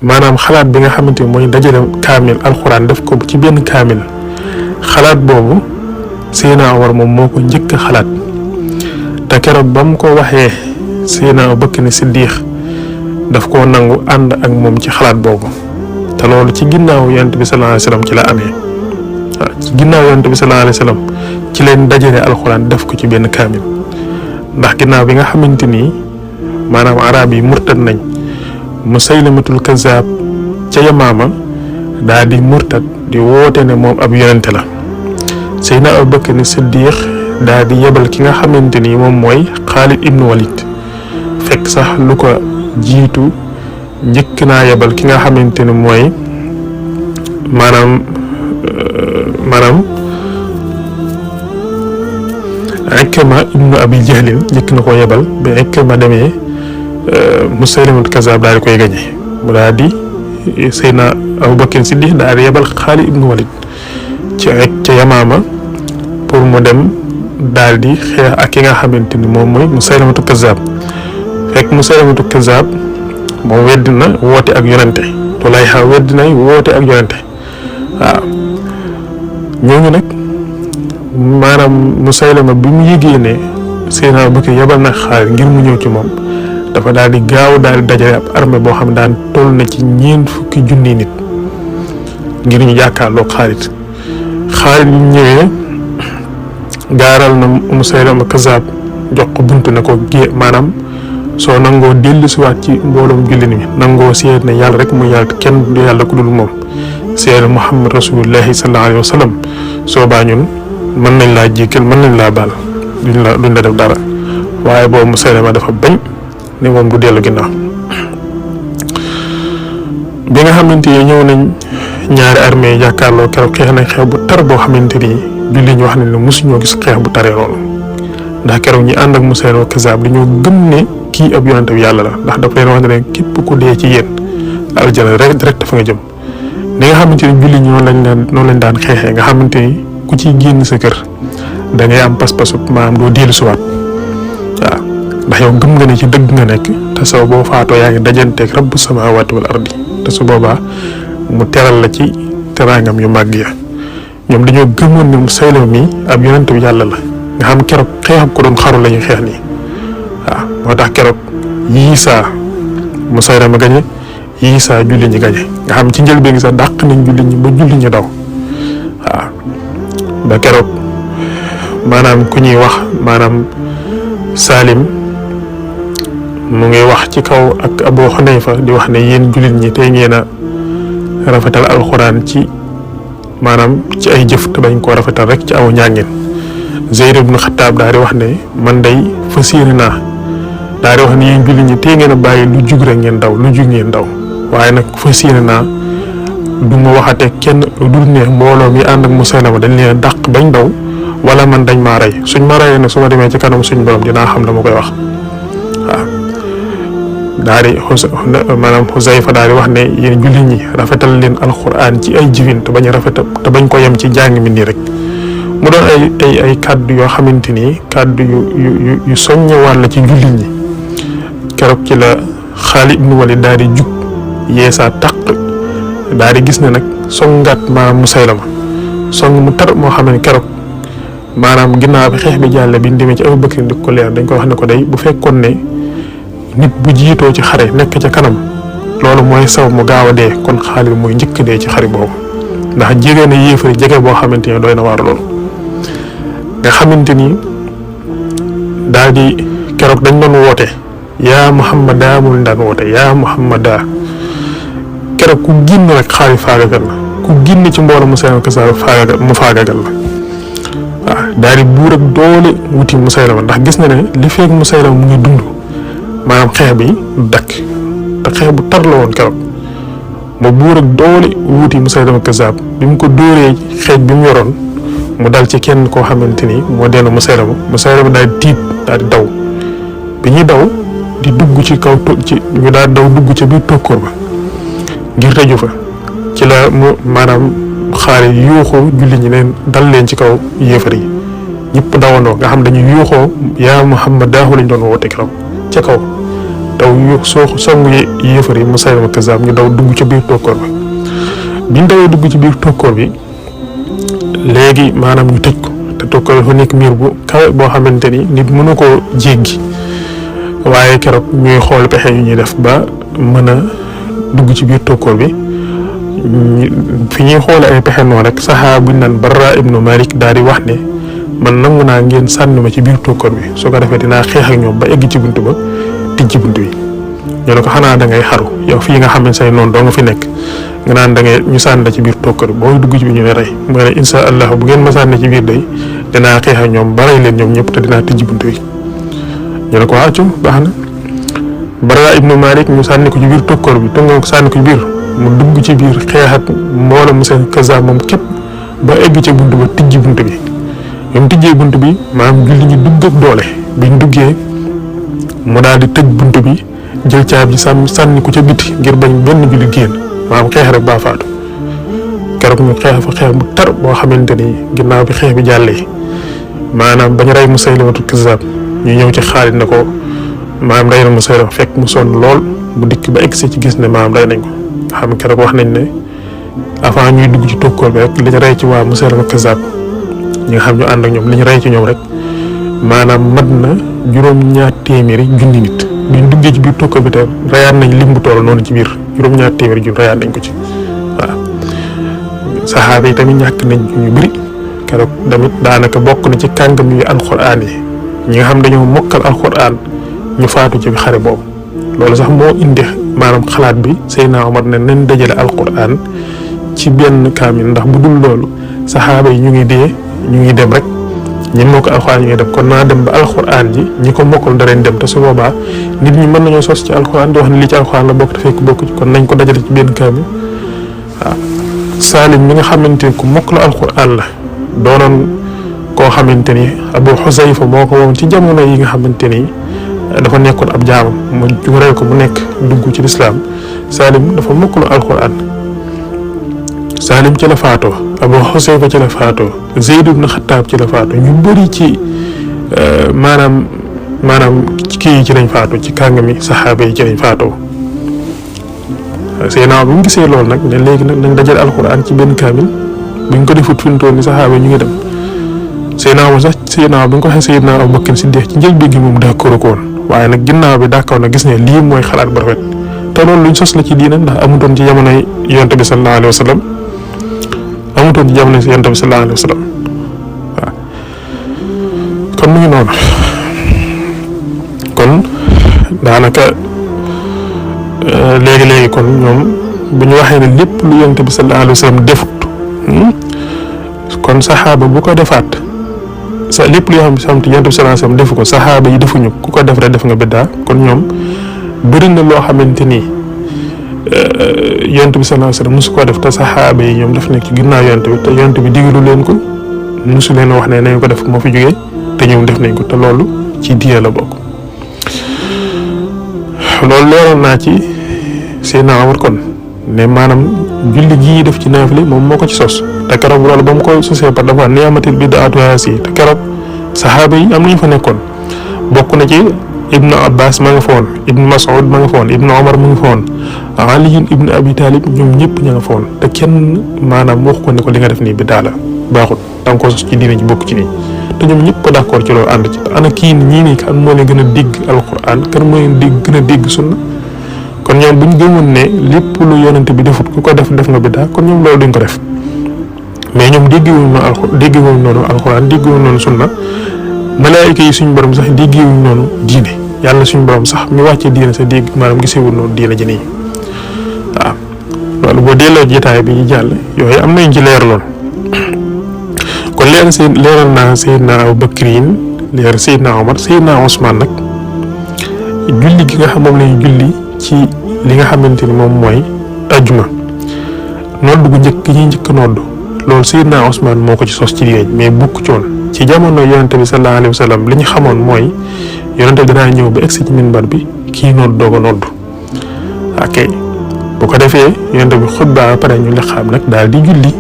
maanaam xalaat bi nga xamante ni mooy dajale kaamil alxuraan def ko ci benn kaamil xalaat boobu Seydina Omar moom moo ko njëkk a xalaat te keroog ba mu ko waxee Seydina Abubakar Siddiq daf koo nangu ànd ak moom ci xalaat boobu te loolu ci ginnaaw Yonent bi sallallahu alayhi wasallam ci la amee waaw ci ginnaaw Yonent bi sallallahu alayhi wasallam ci leen dajale alxuraan def ko ci benn kaamil ndax ginnaaw bi nga xamante ni maanaam arab yi murtad nañ Musaylamatul Kazzab ca Yamaama daa di murtad di woote ne moom ab yonente la Seydina Abubakar Siddiq daa di yebal ki nga xamante ni moom mooy Xaalid ibnu Walid fekk sax lu ko jiitu njëkk naa yebal ki nga xamante ni mooy maanaam Ikrima ibnu Abi Jahlin njëkk na ko yebal ba Ikrima demee Musaylamatul Kazzab daal di koy gañe mu daal di Seydina Abubakar Siddiq daal di yebal Xaalid ibnu Walid ca Yamaama pour mu dem daal di xeex ak ki nga xamante ni moom mooy Musaylamatul Kazzab fekk Musaylamatul Kazzab moom weddi na woote ak yonente tolay xa weddi nay woote ak yonente waaw ñooñu nag maanaam Musaylama bi mu yëgee ne Seydina Abubakar yebal na Xaalid ngir mu ñëw ci moom dafa daal di gaaw daal di dajale ab armée boo xam ne daan toll na ci 4 junni nit ngir ñu jàkkaarloo Xaalid bi mu ñëwee gaaral na Musaylama Kazzab jox ko buntu ne ko maanaam soo nangoo dellusiwaat ci mbooloom jullit mi nangoo seet ne yàlla rek mu yàlla kenn du yàlla ku dul moom seet Muhammad rasulullahi sallallahu alayhi wa sallam soo baa ñun mën nañ laa jéggal mën nañ laa baal duñ la def dara waaye boobu Musaylama dafa bañ ne moom du dellu ginnaaw bi nga xamante ni ñëw nañ ñaari armée yi jàkkaarloo keroog xeex nañ xeex bu tar boo xamante ni jullit ñi wax nañ ne mosuñoo gis xeex bu taree loolu ndax keroog ñi ànd ak Musaylama Kazzab dañoo gëm ne kii ab yonente bi yàlla la ndax dafa leen wax ne képp ku dee ci yéen aljana rek direct fa nga jëm ni nga xamante ni jullit ñi noonu lañ daan xeexee nga xamante ni ku ciy génn sa kër da ngay am pas-pasu maanaam doo dellu siwaat waaw ndax yow gëm nga ne ci dëgg nga nekk te soo boo faatoo yaa ngi dajanteeg rabbu samaawaati wal ardi te su boobaa mu teral la ci teraangam yu màgg ya ñoom dañoo gëmoon ne Musaylama mi ab yonente bi yàlla la nga xam keroog xeexam ko doon xaru la ñuy xeex nii waaw moo tax keroog Yiisa Musaylama gañe Yiisa julli ñi gañe nga xam ci njëlbéen gi sax dàq nañ julli ñi ba julli ñi daw waaw ba keroog maanaam ku ñuy wax maanaam Salim mu ngi wax ci kaw ak Abu Xunayfa di wax ne yéen jullit ñi tey ngeen a rafetal alxuraan ci maanaam ci ay jëf te bañ koo rafetal rek ci aw njàngin Zayd ibn Xattaab daal di wax ne man day fas yéene naa daal di wax ne yéen jullit ñi tey ngeen a bàyyi lu jug rek ngeen daw lu jug ngeen daw waaye nag fas yéene naa du ma waxate kenn dul ne mbooloo mi ànd ak Musaylama dañ leen dàq bañ daw wala man dañ maa rey suñ ma reyee nag su ma demee ci kanam suñ borom dinaa xam la ma koy wax waaw daal di maanaam Xusayfa daal di wax ne yéen jullit ñi rafetal leen alxuraan ci ay jëfin te bañ a rafetal te bañ ko yem ci jàng mi nii rek mu doon ay kàddu yoo xamante ni kàddu yu soññewaat la ci jullit ñi keroog ci la Xaalid ibn Walid daal di jug yeesaa taq daal di gis ne nag songaat maanaam Musaylama song mu tar moo xam ne keroog maanaam ginnaaw bi xeex bi jàlle bi ñu demee ci Abubakar di ko leer dañ ko wax ne ko day bu fekkoon ne nit bu jiitoo ci xare nekk ca kanam loolu mooy saw mu gaaw a dee kon Xaalid mooy njëkk dee ci xare boobu ndax jege na yéefari jege boo xamante ni doy na waar loolu nga xamante ni daal di keroog dañ doon woote yaa Muhammad daa mu daan woote yaa Muhammad daa keroog ku génn rek Xaalid faagagal la ku génn ci mbooloo Musaylama Kazzab mu faagagal la waaw daal di buur ak doole wuti Musaylama ndax gis na ne li feeg Musaylama mu ngi dund maanaam xeex bi du dakk te xeex bu tar la woon keroog mu buur ak doole wuti Musaylama Kazzab bi mu ko dóoree xeej bi mu yoroon mu dal ci kenn koo xamante ni moo dellu Musaylama daal di tiit daal di daw bi ñuy daw di dugg ci kaw ñu daal daw dugg ca biir tokkoor ba ngir tëju fa ci la mu maanaam Xaalid yuuxoo julli ñi leen dal leen ci kaw yéefar yi ñëpp dawandoo nga xam dañuy yuuxoo yaa Muhammad daahu lañ doon woote keroog ca kaw daw yu songu yéefar yi Musaylima Kazzab ñu daw dugg ci biir tokkoor bi biñ dawee dugg ci biir tokkoor bi léegi maanaam ñu tëj ko te tokkoor bi dafa nekk miir bu kawe boo xamante ni nit mënu koo jéggi waaye keroog ñuy xool pexe yu ñuy def ba mën a dugg ci biir tokkoor bi fi ñuy xoole ay pexe noonu rek saxaaba buñ naan Barra ibnu Malik daal di wax ne man nangu naa ngeen sànni ma ci biir tokkoor bi su ko defee dinaa xeex ak ñoom ba egg ci bunt ba tijji bunt bi ñu ne ko xanaa da ngay xaru yow fii nga xam ne say noonu doo nga fi nekk nga naan da ngay ñu sànni ci biir tokkoor bi booy dugg ci biir ñu ne rey mu ne insha allah bu ngeen ma sànni ci biir day dinaa xeex ak ñoom ba rey leen ñoom ñëpp te dinaa tijji bunt bi ñu ne ko accu baax na Barra ibnu Malik ñu sànni ko ci biir tokkoor bi tunga ko sànni ko ci biir mu dugg ci biir xeex ak mbooloo Musaylima Kazzab moom képp ba egg ci bunt ba tijji bunt bi ñoom tijjee bunt bi maanaam julli ñu dugg ak doole biñ duggee mu daal di tëj bunt bi jël caab ji sànni ko ca biti ngir bañ benn julli génn maanaam xeex rek baa faatu keroog ñu xeex fa xeex bu tar boo xamante ni ginnaaw bi xeex bi jàllee maanaam bañ rey Musaylima Kazzab ñu ñëw ci Xaalid ne ko maanaam rey na Musaylima fekk mu sonn lool bu dikk ba egg si ci gis ne maanaam rey nañ ko xam keroog wax nañ ne avant ñuy dugg ci tokkoor bi rek li ñu rey ci waa Musaylima Kazzab ñi nga xam ñu ànd ak ñoom li ñu rey ci ñoom rek maanaam mat na juróom-ñaar téeméeri junni nit biñ duggee ci biir tokkoor bi te reyaat nañ lim bu toll noonu ci biir juróom-ñaar téeméeri junni reyaat nañ ko ci waaw saxaaba yi tamit ñàkk nañ ñu bëri keroog tamit daanaka bokk na ci kàngam yu alxuraan yi ñi nga xam dañoo mokkal alxuraan ñu faatu ci xare boobu loolu sax moo indi maanaam xalaat bi Seydina Omar ne nañ dajale alxuraan ci benn kaamil ndax bu dul loolu saxaaba yi ñu ngi dee ñu ngi dem rek ñi mokkal alxuraan ñu ngi dem kon naa dem ba alxuraan ji ñi ko mokkal darañ dem te su boobaa nit ñi mën nañoo sos ci alxuraan di wax ne lii ci alxuraan la bokk te fekk bokk ci kon nañ ko dajale ci benn kaamil waaw Salim mi nga xamante ni ku mokkal alxuraan la doonoon koo xamante ni Abu Xusayfa moo ko woon ci jamono yi nga xamante ni dafa nekkoon ab jaamam mu rey ko mu nekk dugg ci lislaam Salim dafa mokkal alxuraan Salim ci la faatoo Abu Xusayfa ci la faatoo Zayd ibn Xattaab ci la faatoo ñu bëri ci maanaam kii yi ci lañ faatoo ci kàngami saxaaba yi ci lañ faatoo Seydina bi mu gisee loolu nag ne léegi nag nañ dajale alxuraan ci benn kaamil buñ ko defut fi mu toll ni saxaaba yi ñu ngi dem Seydina bi nga ko waxee Seydina Abu Bakr Siddiq ci njëlbéen gi moom d'accord ko woon waaye nag ginnaaw bi d'accord na gis ne lii mooy xalaat bu rafet te loolu luñ sos la ci diina ndax amutoon ci jamonoy Yonent bi sallallahu alayhi wa sallam amutoon ci jamonoy Yonent bi sallallahu alayhi wa sallam waaw kon mu ngi noonu kon daanaka léegi kon ñoom bu ñu waxee ne lépp lu Yonent bi sallallahu alayhi wa sallam defut kon saxaaba bu ko defaat sa lépp lu yoo xam ne Yonent bi sallallahu alayhi wa sallam defu ko saxaaba yi defuñu ku ko def rek def nga biddaa kon ñoom bëri na loo xamante ni Yonent bi sallallahu alayhi wa sallam mosu koo def te saxaaba yi ñoom daf nekk ci ginnaaw Yonent bi te Yonent bi digalu leen ko mosu leen wax ne nañu ko def moo fi jógee te ñoom def nañ ko te loolu ci diine la bokk. loolu leeral naa ci Seydina Omar kon ne maanaam julli gii def ci naafile moom moo ko ci sos te keroog loolu ba mu ko sosee par dafa ni'matil bid'atu haasi te keroog saxaaba yi am nañu fa nekkoon bokk na ci Ibnu Abbas ma nga fa woon Ibnu Mas'ud ma nga fa woon Ibnu Omar ma nga fa woon Ali ibnu Abi Talib ñoom ñëpp ña nga fa woon te kenn maanaam wax ko ne ko li nga def nii biddaa la baaxut da nga ko sos ci diine ji bokk ci nii te ñoom ñëpp d'accord ci loolu ànd ci te ana kii ñii nii kan moo leen gën a dégg alquran kan moo leen gën a dégg sunna kon ñoom bu ñu gëmoon ne lépp lu yonent bi defut ku ko def nga biddaa kon ñoom loolu duñ ko def mais ñoom déggewuñ noonu alquran déggewuñ noonu sunna malaayika yi suñu borom sax déggewuñ noonu diine yàlla suñu borom sax mi wàccee diine sax dégg maanaam gisewul noonu diine ji nii waaw loolu boo delloo jotaay bi ñu jàll yooyu am nañ ci leeraloon kon leeral naa Seydina Abu Bakrin leeral Seydina Omar Seydina Ousmane nag julli gi nga xam moom lañu julli ci li nga xamante ni moom mooy ajjuma nodd gu njëkk gi ñuy njëkk nodd loolu Seydina Ousmane moo ko ci sos ci diine mais bukk ci woon ci jamono yonente bi sallallahu alayhi wa sallam li ñu xamoon mooy yonente bi danaa ñëw ba egsi ci minbar bi kii nodd doo ko nodd ok bu ko defee yonente bi xutba ba pare ñu liqaam nag daal di julli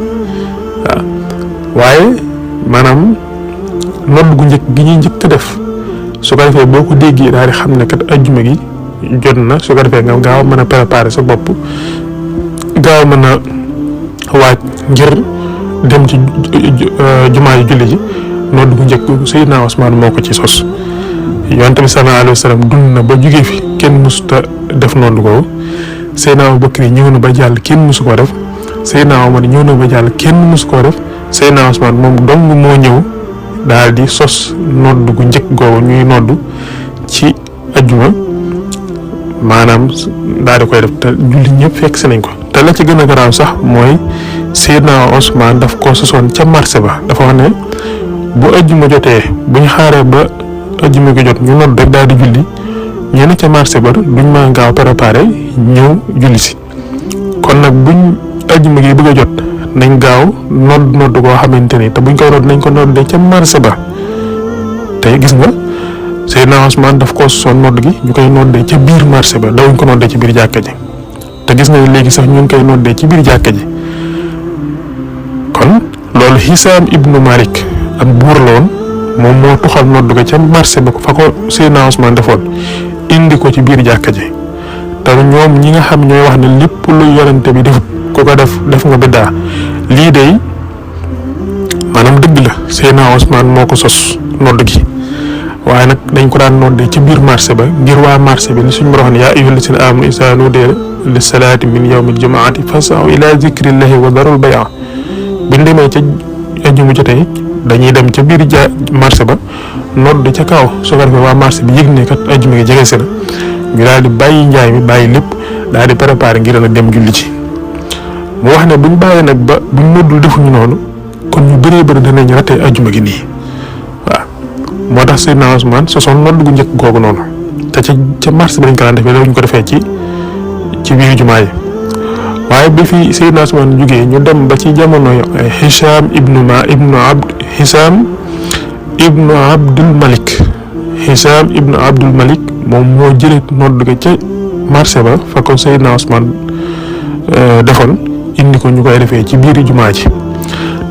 waaw waaye maanaam nodd gu njëkk gi ñuy njëkk a def su ko defee boo ko déggee daal di xam ne kat ajjuma gi jot na su ko defee nga gaaw mën a préparer sa bopp gaaw mën a waaj ngir dem ci jumaa yi julli ji nodd gu njëkk Seydina Ousmane moo ko ci sos. Yonent bi sallallahu alayhi wa sallam dund na ba jugee fi kenn musuta def nodd googu Seydina Abubakar ñëw na ba jàll kenn musu koo def Seydina Omar ñëw na ba jàll kenn musu koo def Seydina Ousmane moom dong moo ñëw daal di sos nodd gu njëkk googu ñuy nodd ci ajjuma maanaam daal di koy def te julli ñëpp fekk si nañ ko. te la ci gën a garaaw sax mooy Seydina Ousmane daf ko sosoon ca marché ba dafa wax ne bu ajjuma jotee bu ñu xaaree ba ajjuma gi jot ñu nodd rek daal di julli ñu ne ca marché ba duñ mën a gaaw préparé ñëw julli si kon nag buñ ajjuma gi bëgg a jot nañ gaaw nodd koo xamante ni te buñ koy nodd nañ ko noddee ca marché ba tey gis nga Seydina Ousmane daf ko sosoon nodd gi ñu koy noddee ca biir marché ba dawuñ ko noddee ci biir jàkka ji te gis nga léegi sax ñu ngi koy noddee ci biir jàkka ji kon loolu Hisaam ibnu Malik ak buur la woon moom moo tuxal nodd ko ca marché ba fa ko Seydina Ousmane defoon indi ko ci biir jàkka ji te ñoom ñi nga xam ñooy wax ne lépp lu yonente bi def ku ko def nga biddaa lii de maanaam dëgg la Seydina Ousmane moo ko sos nodd gi waaye nag dañ ko daan noddee ci biir marché ba ngir waa marché bi ni suñu borom yaa ayyuhal lazina aamanu izaa nuudiya lis-salaati min yawmil jumu'ati fas'aw ilaa zikrillahi wa darul bay'a biñ demee ca ajjuma jotee dañuy dem ca biir marché ba nodd ca kaw su ko defee waa marché bi yëg ne kat ajjuma gi jege si na ñu daal di bàyyi njaay mi bàyyi lépp daal di préparer ngir nag dem julli ci mu wax ne buñ bàyyee nag ba buñ noddul defuñu noonu kon ñu bëree bëri danañ ratee ajjuma gi nii waaw moo tax Seydina Ousmane sosoon nodd gu njëkk googu noonu te ca marché ba dañ ko daan defee dañu ko defee ci biir jumaa yi waaye bi fi Seydina Ousmane jógee ñu dem ba ci jamono Hisaam ibnu Abdul Malik Hisaam ibnu Abdul Malik moom moo jëlee nodd ga ca marché ba fa ko Seydina Ousmane defoon indi ko ñu koy defee ci biir jumaa ji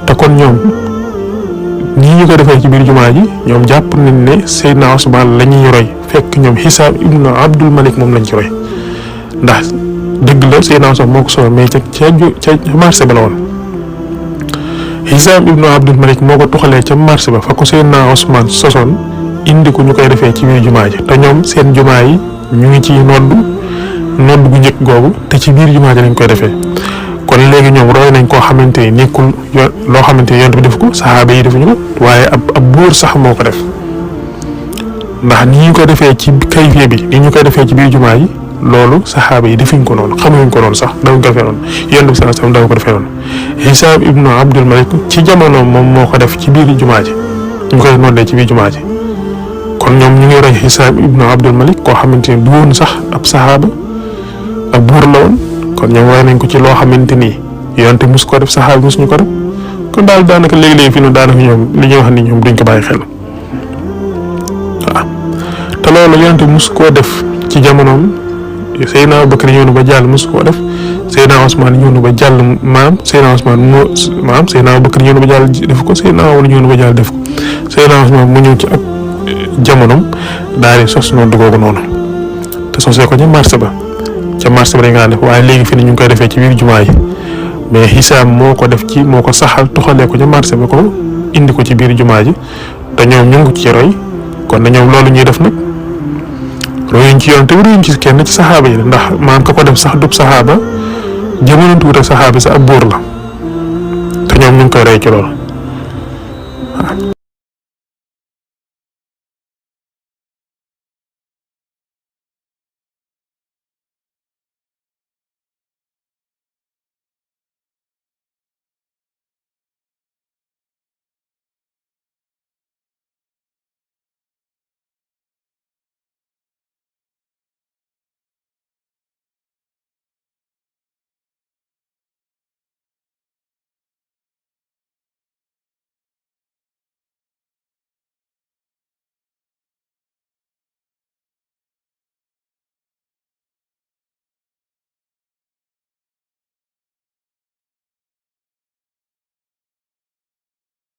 te kon ñoom nii ñu ko defee ci biir jumaa ji ñoom jàpp nañ ne Seydina Ousmane la ñuy roy fekk ñoom Hisaam ibnu Abdul Malik moom lañ ci roy ndax dëgg la Seydina Ousmane moo ko solo mais ca marché ba la woon Hisaam ibnu Abdul Malik moo ko tuxalee ca marché ba fa ko Seydina Ousmane sosoon indi ko ñu koy defee ci biir jumaa ji te ñoom seen jumaa yi ñu ngi ci nodd gu njëkk googu te ci biir jumaa ji lañ koy defee kon léegi ñoom roy nañ koo xamante ni nekkul loo xamante ni yonent bi def ko saxaaba yi defuñu ko waaye ab buur sax moo ko def ndax ni ñu ko defee ci kayfiya bi ni ñu koy defee ci biir jumaa yi loolu saxaaba yi defuñ ko noonu xamuñ ko noonu sax dawuñ ko defee noonu yonent bi sallallahu alayhi wasallam daw ko defee noonu Hisaam ibnu Abdul Malik ci jamono moom moo ko def ci biir jumaa ji ñu koy noddee ci biir jumaa ji kon ñoom ñu ngi roy Hisaam ibnu Abdul Malik koo xamante ni du woon sax ab saxaaba ak buur la woon kon ñoom roy nañ ko ci loo xamante ni yonent mus ko def saxaaba mus ñu ko def kon daal daanaka léegi-léegi fi nu daanaka ñoom li ñuy wax ni ñoom duñ ko bàyyi xel waaw te loolu yonent mus koo def ci jamonoom Seydina Abubakar ñëw na ba jàll mus koo def Seydina Ousmane ñëw na ba jàll Seydina Ousmane Seydina Abubakar ñëw na ba jàll def ko Seydina Omar ñëw na ba jàll def ko Seydina Ousmane mu ñëw ci ak jamonoom daal di sos noonu googu noonu te sosee ko ca marché ba dañ ko daan def waaye léegi fi ne ñu ngi koy defee ci biir jumaa yi mais Hisaam moo ko saxal tuxalee ko ca marché ba ko indi ko ci biir jumaa ji te ñoom ñu ngi ko ci roy kon na ñoom loolu ñuy def nag royuñ ci yoon te royuñ ci kenn ci saxaaba yi ndax maam ka ko def sax dub saxaaba jamono tuuti ak saxaaba sax ab buur la te ñoom ñu ngi koy roy ci loolu